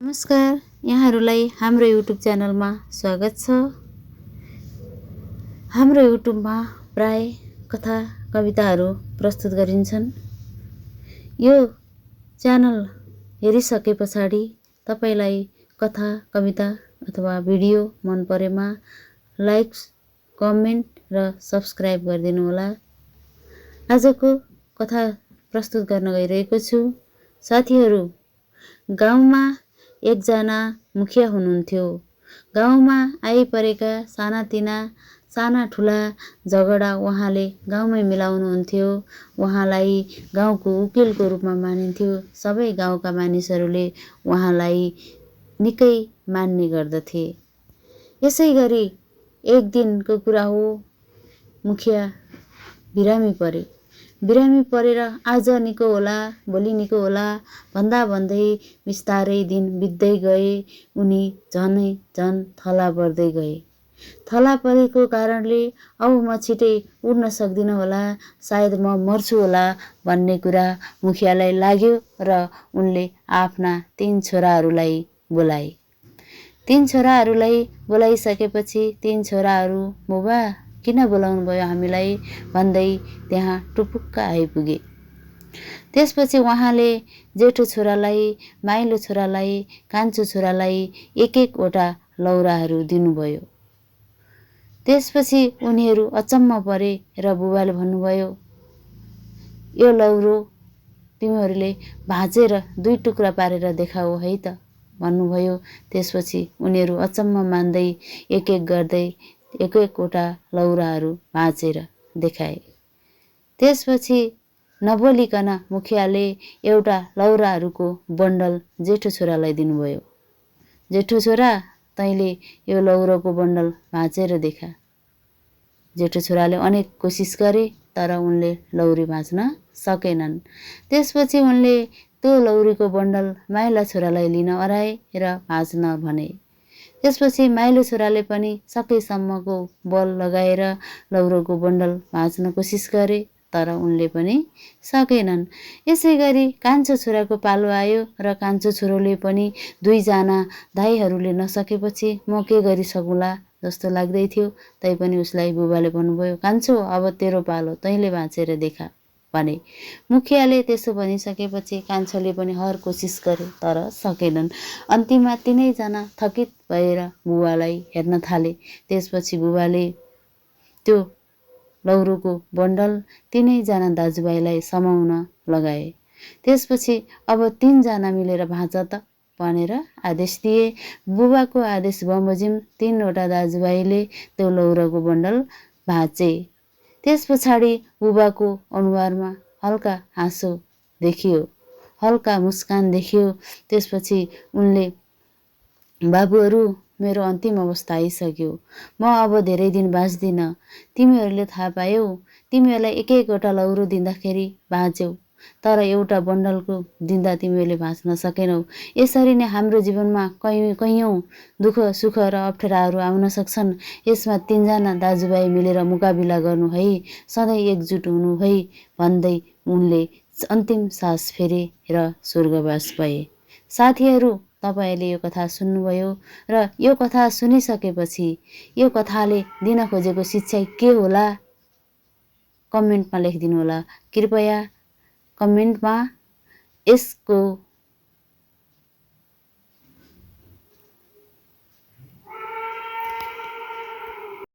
नमस्कार, यहाँहरूलाई हाम्रो युट्युब च्यानलमा स्वागत छ। हाम्रो युट्युबमा प्राय कथा कविताहरू प्रस्तुत गरिन्छन्। यो च्यानल हेरिसके पछाडि तपाईलाई कथा कविता अथवा भिडियो मन परेमा लाइक, कमेन्ट र सब्स्क्राइब गरिदिनुहोला। आजको कथा प्रस्तुत गर्न गइरहेको छु। साथीहरू, गाउँमा एकजना मुखिया हुनुहुन्थ्यो। गाउँमा आइपरेका साना ठुला झगडा उहाँले गाउँमै मिलाउनुहुन्थ्यो। उहाँलाई गाउँको उकिलको रूपमा मानिन्थ्यो। सबै गाउँका मानिसहरूले उहाँलाई निकै मान्ने गर्दथे। यसै गरी एक दिनको कुरा हो, मुखिया बिरामी परे। बिरामी परेर आज निको होला, भोलि निको होला भन्दै बिस्तारै दिन बित्दै गए। उनी झन थला पर्दै गए। थला परेको कारणले अब म छिटै उड्न सक्दिनँ होला, सायद म मर्छु होला भन्ने कुरा मुखियालाई लाग्यो र उनले आफ्ना 3 छोराहरूलाई बोलाए। 3 छोराहरूलाई बोलाइसकेपछि 3 छोराहरू बुबा किन बोलाउनु भयो हामीलाई भन्दै त्यहाँ टुपुक्क आइपुगे। त्यसपछि उहाँले जेठो छोरालाई, माइलो छोरालाई, कान्छो छोरालाई एक वटा लौराहरू दिनुभयो। त्यसपछि उनीहरू अचम्म परे र बुबाले भन्नुभयो, यो लौरो तिमीहरूले भाँचेर 2 टुक्रा पारेर देखाऊ है त भन्नुभयो। त्यसपछि उनीहरू अचम्म मान्दै एक गर्दै एक वटा लौराहरू भाँचेर देखाए। त्यसपछि नबोलिकन मुखियाले एउटा लौराहरूको बन्डल जेठो छोरालाई दिनुभयो। जेठो छोरा, तैँले यो लौरोको बन्डल भाँचेर देखा। जेठो छोराले अनेक कोसिस गरे तर उनले लौरी भाँच्न सकेनन्। त्यसपछि उनले त्यो लौरीको बन्डल माइला छोरालाई लिन अराए र भाँच्न भने। त्यसपछि माइलो छोराले पनि सकेसम्मको बल लगाएर लौरोको बन्डल भाँच्न कोसिस गरे तर उनले पनि सकेनन्। यसै गरी कान्छो छोराको पालो आयो र कान्छो छोरोले पनि 2 जना दाइहरूले नसकेपछि म के गरि सकुला जस्तो लाग्दै थियो। तैपनि उसलाई बुबाले भन्नुभयो, कान्छो अब तेरो पालो, तैँले भाँचेर देखा भने। मुखियाले त्यसो भनिसकेपछि कान्छोले पनि हर कोसिस गरे तर सकेनन्। अन्तिममा 3 जना थकित भएर बुबालाई हेर्न थाले। त्यसपछि बुबाले त्यो लौरोको बन्डल 3 जना दाजुभाइलाई समाउन लगाए। त्यसपछि अब 3 जना मिलेर भाँच त भनेर आदेश दिए। बुबाको आदेश बमोजिम 3 वटा दाजुभाइले त्यो लौरोको बन्डल भाँचे। त्यस पछाडि बुबाको अनुहारमा हल्का हाँसो देखियो, हल्का मुस्कान देखियो। त्यसपछि उनले, बाबुहरू, मेरो अन्तिम अवस्था आइसक्यो। म अब धेरै दिन बाँच्दिन। तिमीहरूले थाहा पायौ, तिमीहरूलाई एक वटा लौरो दिँदाखेरि भाँच्यौ तर एउटा बन्डलको दिँदा तिमीहरूले भाँच्न सकेनौ। यसरी नै हाम्रो जीवनमा कैयौं दुःख सुख र अप्ठ्याराहरू आउन सक्छन्। यसमा 3 जना दाजुभाइ मिलेर मुकाबिला गर्नु है, सधैँ एकजुट हुनु है भन्दै उनले अन्तिम सास फेरे र स्वर्गवास भए। साथीहरू, तपाईहरूले यो कथा सुन्नुभयो र यो कथा सुनिसकेपछि यो कथाले दिन खोजेको शिक्षा के होला कमेन्टमा लेखिदिनु होला। कृपया कमेन्टमा यसको